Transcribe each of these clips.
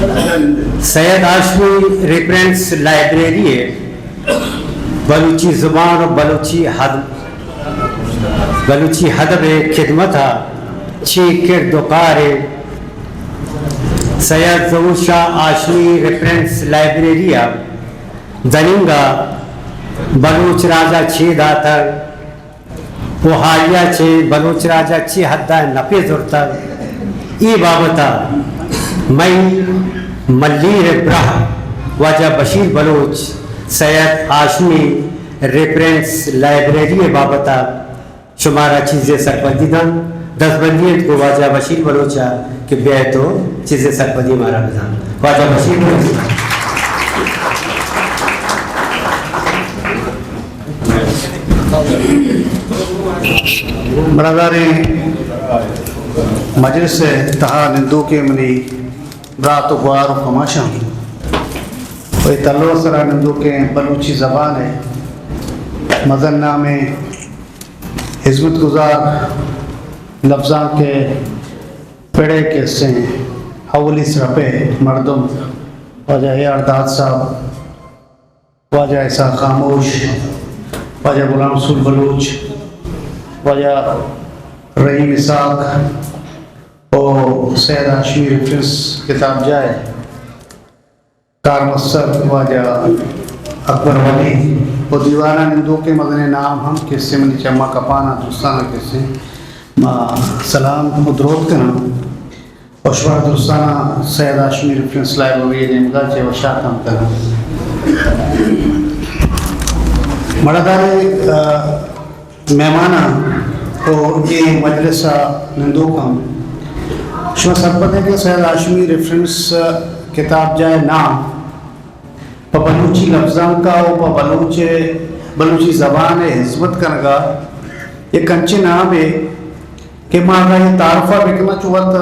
سید ہاشمی ریفرنس لائبریری ءِ بلوچی زبان و بلوچی ادب، بلوچی ادب ءِ خدمت ءَ چی کرد و کار ءَ سید ظہور شاہ ہاشمی ریفرنس لائبریری ءَ دننگا بلوچ راج ءَ چی داتگ و آئی ءَ چہ بلوچ راج ءَ چی حد ءَ نپے زرتگ، اے بابت ءَ مئی ملیر ءِ براہ واجہ بشیر بلوچ سید ہاشمی ریفرنس لائبریری ءِ بابت ءَ شمارا چیزے سرپدی دنت۔ دزبندی انت گوں واجہ بشیر بلوچ ءَ کہ بیایت و چیزے سرپدی مارا بدنت۔ واجہ بشیر بلوچ۔ برادریں مجلس ءِ تہا نندوکیں منی برات و گوار و کماشاں، و اے تلو ءِ سرا نندوکیں بلوچی زبان ءِ مزن نامیں ہزمت گزار لبزانک ءِ پڑ ءِ کسیں اولی سرپ ءِ مردم واجہ اے آر داد صاحب، واجہ اسحاق خاموش، واجہ غلام رسول بلوچ، واجہ رحیم اسحاق و سید ہاشمی ریفرنس کتابجاہ ءِ کارمستر واجہ اکبر ولی و دیوان ءَ نندوکیں مزنیں نام ہم کسے منی چماں کپان ءَ، درستاں کسے ما سلام و دروت کناں۔ و شمارا درستاں سید ہاشمی ریفرنس لائبریری ءِ نیمگ ءَ چہ وشاتم کناں۔ مڑداریں، آ، مہماناں و اے مجلس ءِ نندوکاں، شما سرپد ئے کہ سید ہاشمی ریفرنس کتابجاہ ءِ نام پہ بلوچی لبزانک ءَ و پہ بلوچ، بلوچی زبان ءِ ہزمت کنگ ءَ یک انچیں نامے کہ ما اگاں اے تعارف ءَ بکناں چو وت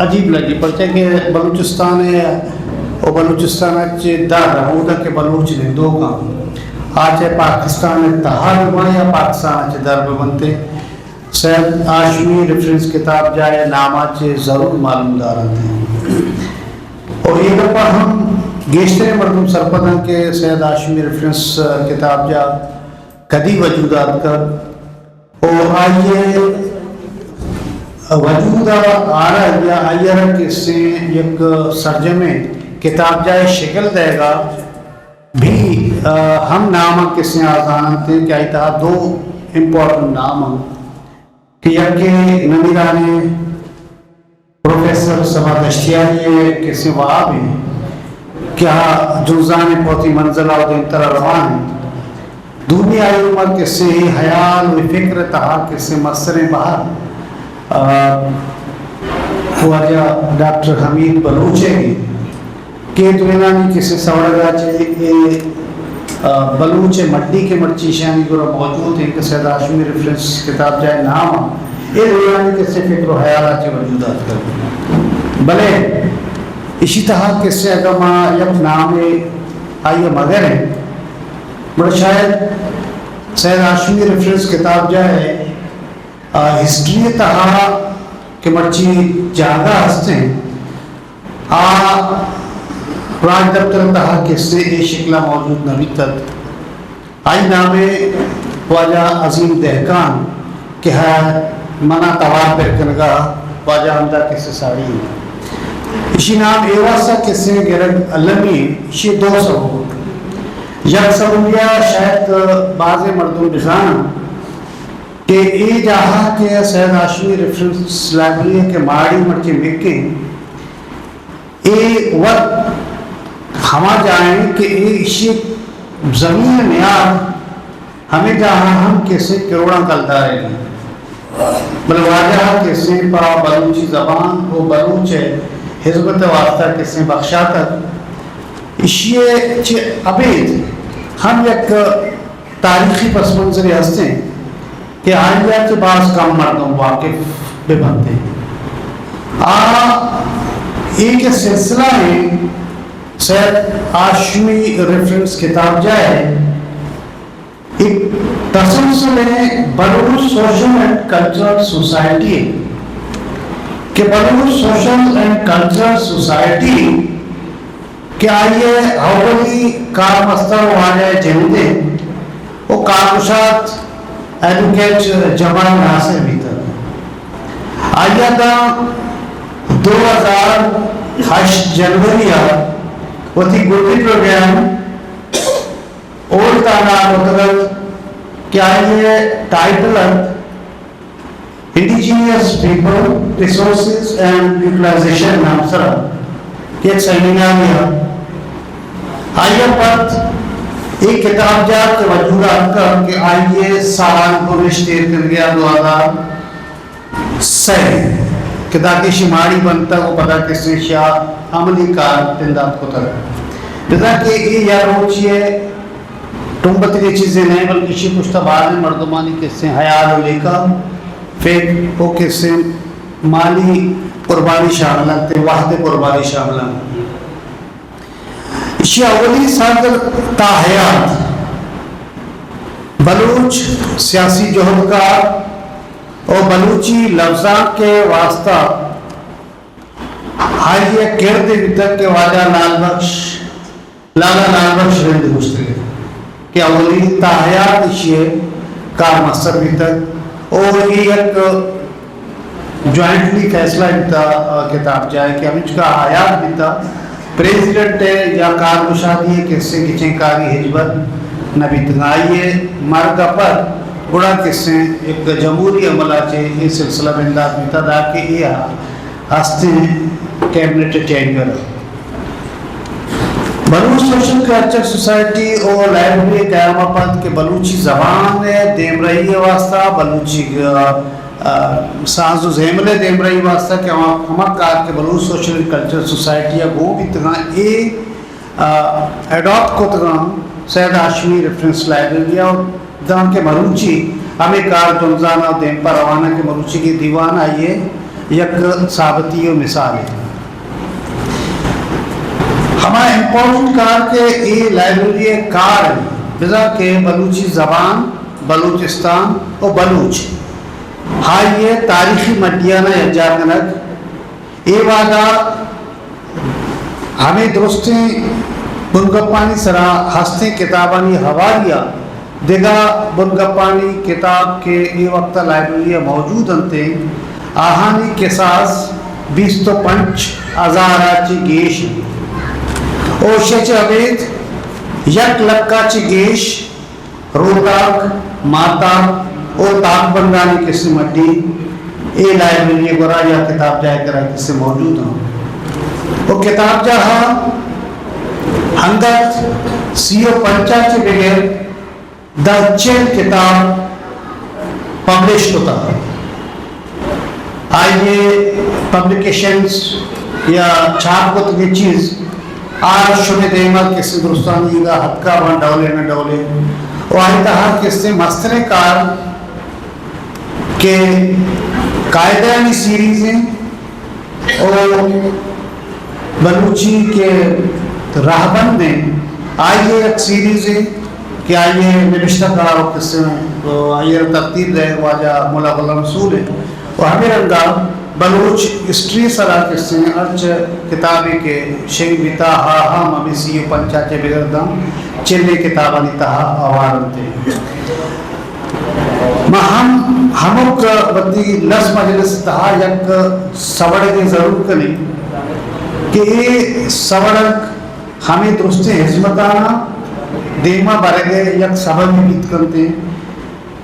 عجیب لگی، پرچا کہ بلوچستان ءِ و بلوچستان ءَ چہ در ہمودا کہ بلوچ نندوک انت، آ چہ پاکستان ءِ تہا بہ باں یا پاکستان ءَ چہ در بہ بنت، سید ہاشمی ریفرنس کتابجاہ ءِ نام ءَ چہ ضرور معلوم دار انت۔ و اے گپ ءَ ہم گیشتریں مردم سرپد انت کہ سید ہاشمی ریفرنس کتابجاہ کدی وجود ءَ آتکگ و آئی ءِ وجود ءَ آرگ یا آئی ءَ را کسیں یک سرجمیں کتابجاہ ءِ شکل دئیگ ءَ بھی، آ، ہم نام کسیں آ زاننت کہ آئی تہا دو امپورٹنٹ نام انت کہ یکے نمیرانیں پروفیسر صبا دشتیاری ءِ کسیں واب انت کہ آ جنزان ءِ پہ وتی منزل ءَ و دیمتر ءَ روان انت۔ دومی آئی عمر کسے اے ہیال و اے فکر ءِ تہا کسے مستریں بہر، آ، واجہ ڈاکٹر حمید بلوچ ءِ کہ دوئینانی کسے سوڑگ ءَ چہ اے، آ، بلوچ ءِ مڈی کہ مرچی ایشانی گورا موجود انت کہ سید ہاشمی ریفرنس کتابجاہ ءِ نام ءَ اے دوئینانی کسے فکر و ہیال ءَ چہ وجود ءَ آتکگ۔ بلے ایشی تہا کسے اگاں ما یک نامے آئی ءَ مگریں، گڑا شاید سید ہاشمی ریفرنس کتابجاہ ءِ، آ، ہسٹری ءِ تہا کہ مرچی جاگہ ہست انت، آ راجدپتر ءِ تہا کسے اے شکل ءَ موجود نہ بیتگ۔ آئی نام ءَ واجہ عظیم دہقان کہ ہا منا توار پر کنگ ءَ واجہ ہمدا کسے ساڑی انت۔ ایشی نام اے واسطہ کسے گرگ المی انت، ایشی دو سبب انت۔ یک سبب یا شاید بازیں مردم بزانن کہ اے جاہ ءَ کہ سید ہاشمی ریفرنس لائبریری ءِ کہ ماڑی مرچی مکیں، اے وت ہما جاہ انت کہ اے ایشی زمین ءِ نیاد ہمے جاہ ءَ ہم کسے کروڑاں کلدارے انت۔ بلے واجہ ءَ کسے پہ بلوچی زبان و بلوچ ءِ ہزمت ءِ واسطہ کسے بخشاتگ۔ ایشی ءَ چہ ابید ہم یک تاریخی پس منظرے ہست انت کہ آئی ءَ چہ باز کم مردم واقف بہ بنت۔ آ اے کہ سلسلہ ءِ سید ہاشمی ریفرنس کتابجاہ ءِ ایک تسلسل ءِ بلوچ سوشل اینڈ کلچرل سوسائٹی ءِ کہ بلوچ سوشل اینڈ کلچرل سوسائٹی کہ آئی ءِ اولی کارمستر واجہ جند انت و کارگشاد ایڈوکیٹ جمال ناصر بیتگ۔ آئی ءَ داں دو ہزار ہشت جنوری ءَ وتی گڈی پروگرام اولڈ تہنا کتگ ات کہ آئی ءِ ٹائٹل ات انڈیجینئس پیپل، ریسورسز اینڈ یوٹیلائزیشن نام سرا یک سیمینارے ءَ۔ آئی ءَ پد اے کتاب جاہ کہ وجود ءَ اتکگ کہ آئی ءِ سالانک پبلش ایر کنگ ءَ دو ہزار سئے کہ داں کہ ایشی ماڑی بنتگ و پدا کسے ایشی ءَ عملی کار بندات کتگ۔ بزاں کہ اے یا روچے ٹنبتگیں چیزے نہ، بلکہ ایشی پشت ءَ بازیں مردمانی کسے ہیال و لیکہ، فکر و کسے مالی قربانی شامل انت، وہد قربانی شامل انت۔ ایشی اولی صدر تا حیات بلوچ سیاسی جہدکار و بلوچی لبزانک ءِ واستہ آئی ءِ کرد بیتگ کہ واجہ لال بخش، لالا لال بخش رند گوشتگ کہ اولی تا حیات ایشی ءِ کارمستر بیتگ و اے یک جوائنٹلی فیصلہ بیتا، آ، کتاب جاہ کہ ہمینچکا حیات بیتا، پریزیڈنٹ ءِ یا کارگشادی ءِ کسے گچین کاری ہچبر نہ بیتگ۔ آئی ءِ مرگ ءَ پد گڑا کسے یک جمہوری عمل ءَ چہ اے سلسلہ بندات بیتا، داں کہ اے ہستیں کیبنٹ ٹینیور۔ بلوچ سوشل کلچر سوسائٹی و لائبریری قیام ءَ پد کہ بلوچی زبان ءِ دیمرئی ءِ واستہ، بلوچی، آ، آ، ساز و زیمل ءِ دیمرئی واستہ کہ ہما، ہما کار کہ بلوچ سوشل کلچر سوسائٹی ءَ گون بیتگاں، اے، آ، اڈاپٹ کتگاں سید ہاشمی ریفرنس لائبریری ءَ، و دانکہ مروچی ہمے کار جنزان ءَ دیم پہ روان ءَ کہ مروچیگیں دیوان آئی ءِ یک ثابتی و مثالے۔ ہما امپورٹنٹ کار کہ اے لائبریری ءِ کار انت، بزاں کہ بلوچی زبان، بلوچستان و بلوچ، آئی ءِ تاریخی مڈیاں یکجا کنگ، اے وہدا ہمے درستیں بنگپانی سرا ہستیں کتابانی ہواری ءَ دگہ بنگپانی کتاب کہ اے وقت ءَ لائبریری ءَ موجود انت، آہانی کساس بیست و پنچ ہزار ءَ چہ گیش انت و ایشی ءَ چہ ابید یک لکھ ءَ چہ گیش روتاک، ماہتاک و تاکبندانی کسے مڈی اے لائبریری ءِ گورا یا کتابجاہ ءِ کرا کسے موجود انت۔ و کتابجاہ ءَ انگت سی و پنچ ءَ چہ بگر داں چل کتاب پبلش کتگ۔ آئی ءِ پبلیکیشنز یا چھاپ کتگیں چیز آ شمے دیما کسے درستانی ادا اتکا باں ڈولے نہ ڈولے۔ و آئی تہا کسے مستریں کار کہ قاعدہانی سیریز انت و بلوچی کہ راہبند انت، آئی ءِ یک سیریزے کہ آئی ءِ نبشتہ کار و کسے، آئی ءَ ترتیب دئے واجہ ملا غلام رسول انت۔ و ہمے رنگا بلوچ ہسٹری ءِ سرا کسے ہرچ کتابے کہ شنگ بیتا، آ ہم ہمے سی و پنچ ءَ چہ بگر داں چلیں کتابانی تہا ہوار انت۔ ما ہم ہمک وتی لس مجلس ءِ تہا یک سوڑگے ضرور کنیں کہ اے سوڑگ ہمے درستیں ہزمتانا دیما برگ ءِ یک سببے بیت کنت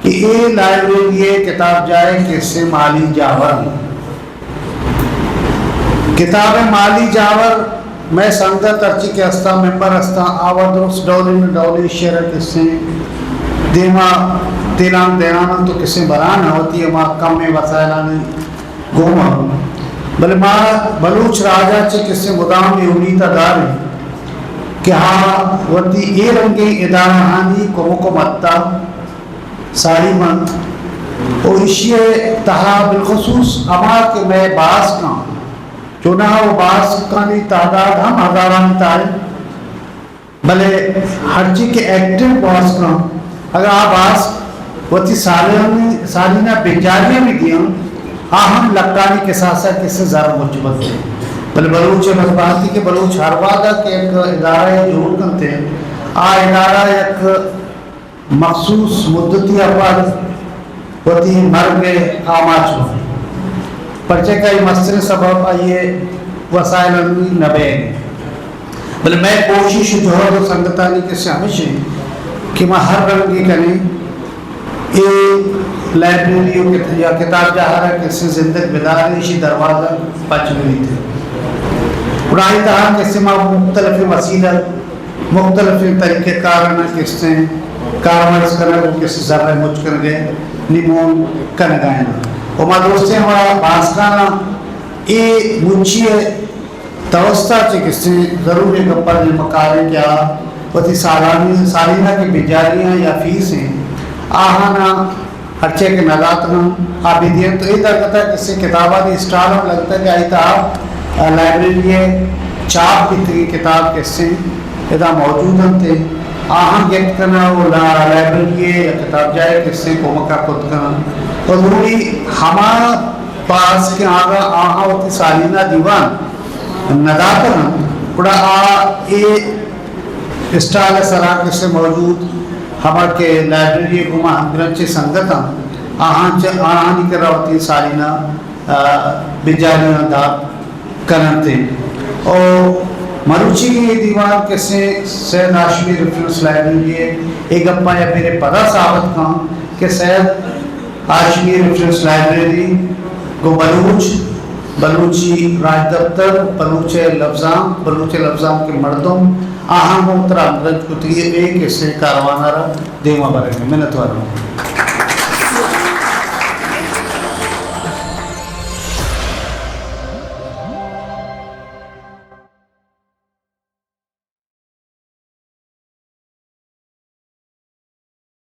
کہ اے لائبریری ءِ کتابجاہ ءِ کسے مالی جاور انت۔ کتاب ءِ مالی جاور مئے سنگت ہرچی کہ استاں، ممبر استاں، آ وَ درست ڈولیں نہ ڈولیں شعر ءَ کسے دیما تیلانک دیان انت و کسے بران ءَ وتی ہما کمیں وسائلانی گوما۔ بلے ما بلوچ راج ءَ چہ کسے مدام اے امیت ءَ داریں کہ آ وتی اے رنگیں ادارہانی کمک و مدت ءَ ساڑی بنت و ایشی ءِ تہا بالخصوص ہما کہ مئے باسکاں، چوناہا و باسکانی تعداد ہم ہزارانی تہا انت، بلے ہرچی کہ ایکٹیو باسکاں، اگاں آ باسک وتی سالانی، سالینہ بنجاریاں بھی دیاں، آ ہم لکانی کساسا کسے زر مچ بنت۔ بلے بلوچ ء بدبہتی کہ بلوچ ہر وہدا کہ یک ادارہ ء جوڑ کنت، آ ادارہ یک مخصوص مدتی ء پد وتی مرگ ء آماچ بنت، پرچہ کہ آئی مستریں سبب آئی ء وسائل ہم نہ بئیگ انت۔ بلے مئے کوشش و جہد و سنگتانی کسے ہمیش انت کہ ما ہر رنگے کنیں اے لائبریری و کت-، یا کتاب جاہرا کسے زندگ بداریں، ایشی دروازہ پچ بہ بیت۔ گڑا آئی تہا کسے ما مختلف وسیلہ، مختلف طریقہ کارانا کسے کارمرز کنگ و کسے زر مچ کنگ ء نیمون کنگا انت۔ و ما دوستیں ہما باسکانا اے مچی ء توسط ء چہ کسے ضرور اے گپ ء نیمگ کاریں کہ آ وتی سالانی، سالینہ کہ بجاریاں یا فیس ایں، آہانا ہرچے کہ نہ داتگاں، آ بدینت۔ تو اے درگت ء کسے کتابانی اسٹال ہم لگتگ کہ آئی تہا لائبریری ء چاپ بیتگیں کتاب کسے ادا موجود انت، آہاں گپت کناں و لا-، لائبریری ء یا کتابجاہ ء کسے کمک ء کت کناں۔ و دومی ہما باسک کہ آہاں، آہاں وتی سالینہ دیوان نہ داتگ انت، گڑا آ اے اسٹال ء سرا کسے موجود ہما کہ لائبریری ء گوما ہمگرنچیں سنگت انت، آہاں چہ، آہانی کرا وتی سالینہ، آ، بجاریاں دات کننت۔ او مروچی اے دیوان کسے سید ہاشمی ریفرنس لائبریری ء اے گپاں یا پھر پدا ثابت کن کہ سید ہاشمی ریفرنس لائبریری گوں بلوچ، بلوچی راجدپتر، بلوچ ء لبزانک، بلوچ ء لبزانک ء مردم، آہاں گوں ترا ہمگرنچ کتگی ء اے کسے کاروان ء را دیما برگ ء منتوار اوں۔